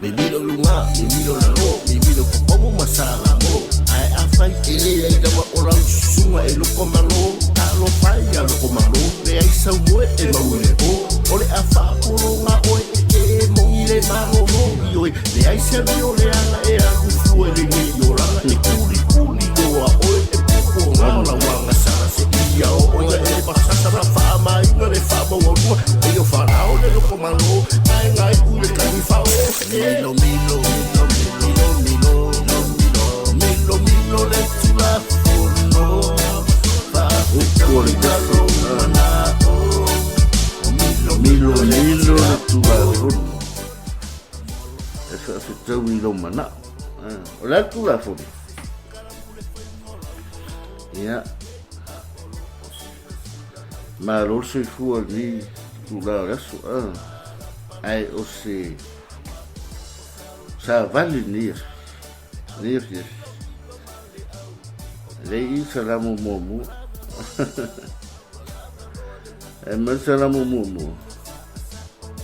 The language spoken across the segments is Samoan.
Mimilo i luga, mimilo i lalo, mimilo i Kokomo ma Salamo. Ae afai e leai lava o lau susuga e loko malo, talofa e ia loko malo, leai sau moe e mau i le po. O le a faapologa oe e ke moni le malolo, ioe, leai se amio leaga e alu fua i lenei olaga, e kulikuli loa oe e pupo ga o lau agasala se ia oo ia e le pasasa la faamaina le faamaualuga e o fanao le loko malo ae gaiu le tanifa o milo milo milo milo milo milo milo le Tulafono Upu o le faafetauina lou manao milo Milo milo le milo le Tulafono. Tulafono e faafetau i lou manao. O le a le Tulafono? Ia, malo le soifua i lenei itula o le aso, ae o se savali lenei aso, lenei afiafi. Lei i Salamo muamua. E mai Salamo muamua.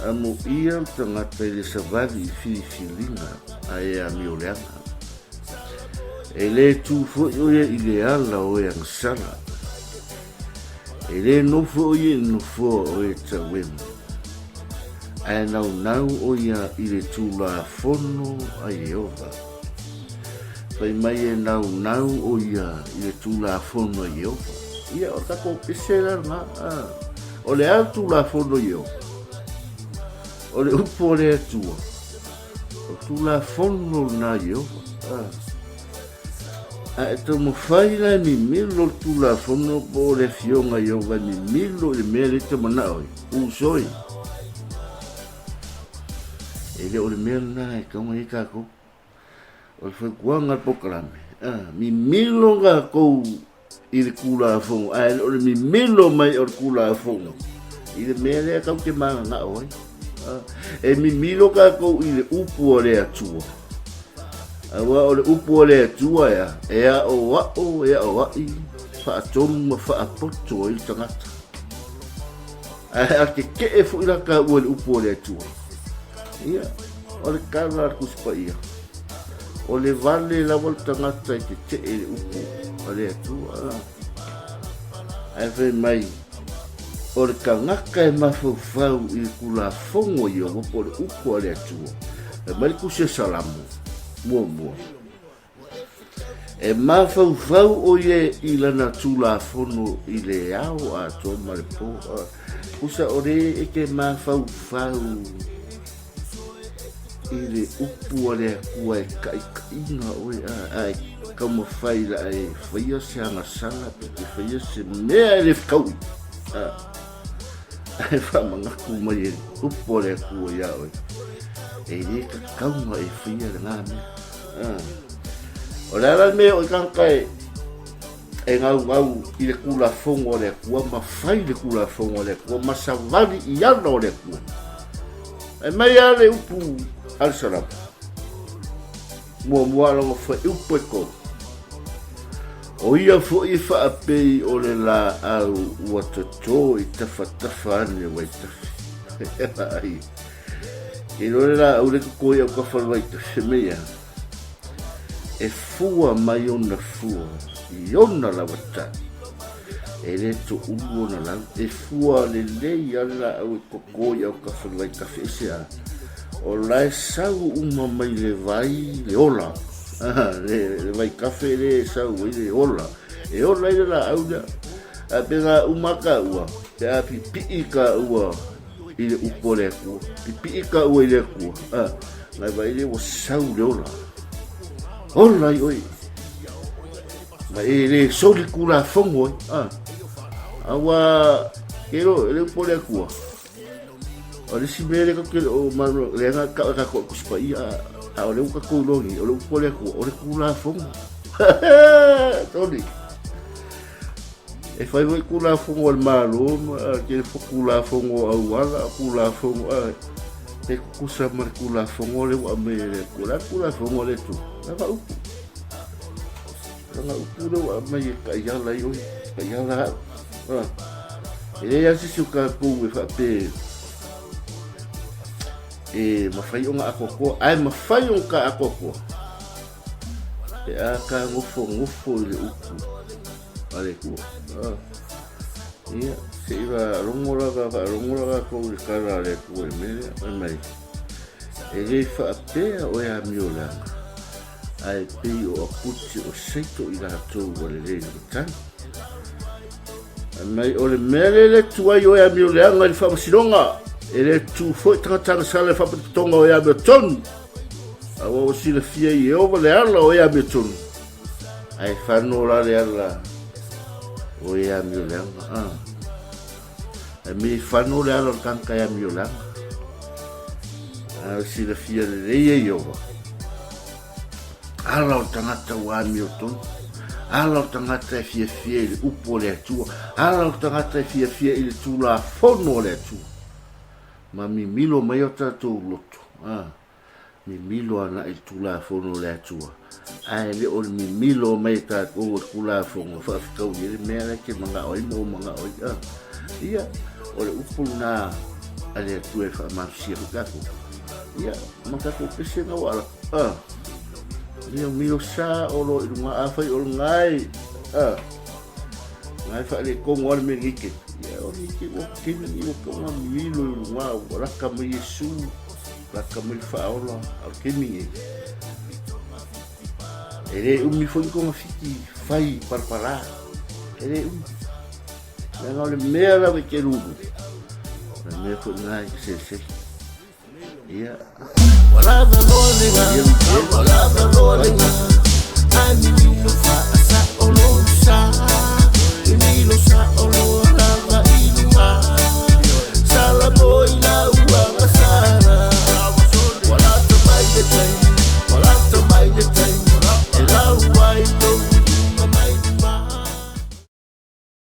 Amuia le tagata i le savali i filifiliga a e amioleaga. E le tu foi o ia i le ala o e agasala. E le nofo o ia i le nofoa o e tauemu. Ae naunau o ia i le Tulafono a Ieova. Fai mai e naunau o ia i le Tulafono a Ieova. Ia, o le tatou pese la lena. O le a le Tulafono a Ieova? O le upu a le Atua. O le Tulafono lena a Ieova. A e taumafai la e mimilo le Tulafono po o le Afioga a Ieova e mimilo i le mea lea e te manao ai, uso e. E le o le mea lena e tatau ona i ai tatou. O le fautuaga a le polokalame, mimilo tatou i le Tulafono, ae le o le mimilo mai o le Tulafono i le mea lea tatou te mananao ai. E mimilo tatou i le upu a le Atua. Aua o le upu a le Atua ea, e aoao, e aoai, faatonu ma faapoto ai le tagata. Ae a tetee foi la taua i le upu a le Atua, ia, o le tala a le Tusi Paia, o le vale lava le tagata e tetee i le upu a le Atua. Ae fai mai, o le tagata e mafaufau i le Tulafono a Ieova po o le upu a le Atua, fai mai le Tusi a Salamo, muamua, E mafaufau ʻo ia i lana Tulafono i le ao atoa ma le po. Pusa o le e te mafaufau i le upu a le Atua e taʻitaʻina ʻoe a e taumafai la e faia se agasala pe te faia se mea e le fetaui. Ae faamanatu mai e le upu a le Atua iā ʻoe, e le tatau ona e faia lena mea. O le a la le mea o i tagata e e gaugau i le Tulafono a le Atua ma fai le Tulafono a le Atua ma savali i ala o le Atua. E mai lava le upu a le Salamo, muamua lona fuaiupu e 3. O ia foi e faapei o le laau ua toto i tafatafa ane o vaitafe. Ai. Kei loa le laau le toto i au tafa o le vaitafe mea ia, e fua mai ona fua i ona lava tau. E le toulu ona lau, e fua lelei lava le laau e toto i au tafa o le vaitafe i se a. O la e sau uma mai le vai le ola, le vaitafe le e sau ai le ola. E ola ai le laau lea. Ae pe na uma taua, pe a pipii taua i le upu a le Atua. Pipii taua i le Atua, a, nai vaai lea ua sau le ola. Ola ai oe. Ma e le soli Tulafono ai, a. Aua, ke lo, le upu a le Atua. O le isi mea lea tatou te le o malo, lea na tau e tatou e Tusi Paia, a o lea ua tatou iloa nei, o le upu a le Atua, o le Tulafono. Tony. E fai foi Tulafono a le Malo ma tele foi Tulafono auala, Tulafono a e tutusa ma le Tulafono lea ua aumai e le Atua. O le a le Tulafono a le Atua? Lana upu. Lana upu lea ua aumai e taiala ai oe, taiala au. Ah. E leai lava se isi o tatou e faapea E mafai ona atoatoa, ae mafai ona ta atoatoa pe a ta nofonofo i le upu a le Atua. Ah. Ia, se i faalogo la, faalogo la tatou i le tala a le Atua i le mea lea, fai mai, e le faapea o e amioleaga, ae pei o apute o seito i latou ua lelei le matagi. Fai mai, o le mea lea e le tu ai o e amioleaga i le faamasinoga, e le tu foi tagata agasala i le faapatotoga o e amiotonu, aua ua silafia e Ieova le ala o e amiotonu, ae fano la le ala o e amioleaga. Ah. Ae me fano le ala o le tagata e amioleaga. A silafia lelei e Ieova ala o le tagata ua amiotonu, ala o le tagata e fiafia i le upu o le Atua, ala o le tagata e fiafia i le Tulafono o le Atua. Ma mimilo mai o tatou loto, a, mimilo agai i le Tulafono o le Atua, ae le o le mimilo mai e tatou o le Tulafono e faafetaui ai le mea la e te manao ai ma ou manao ai, a. Ia, o le upu lena a le Atua e faamalosia foi tatou. Ia, ma tatou pese na ua ala. A, mio mio sa o lo i lunga a fai o le ngai. A, ngai wha le kongo ale me ngike. Ia, o ngike o kemi ni o konga milo i lunga o raka mai Yesu, raka mai whaola, a kemi nge. E le umi foi konga fiti whai parapara. E le umi. Leaga o le mea lava i te lulu, o le mea foi lena i te selesele. Ia.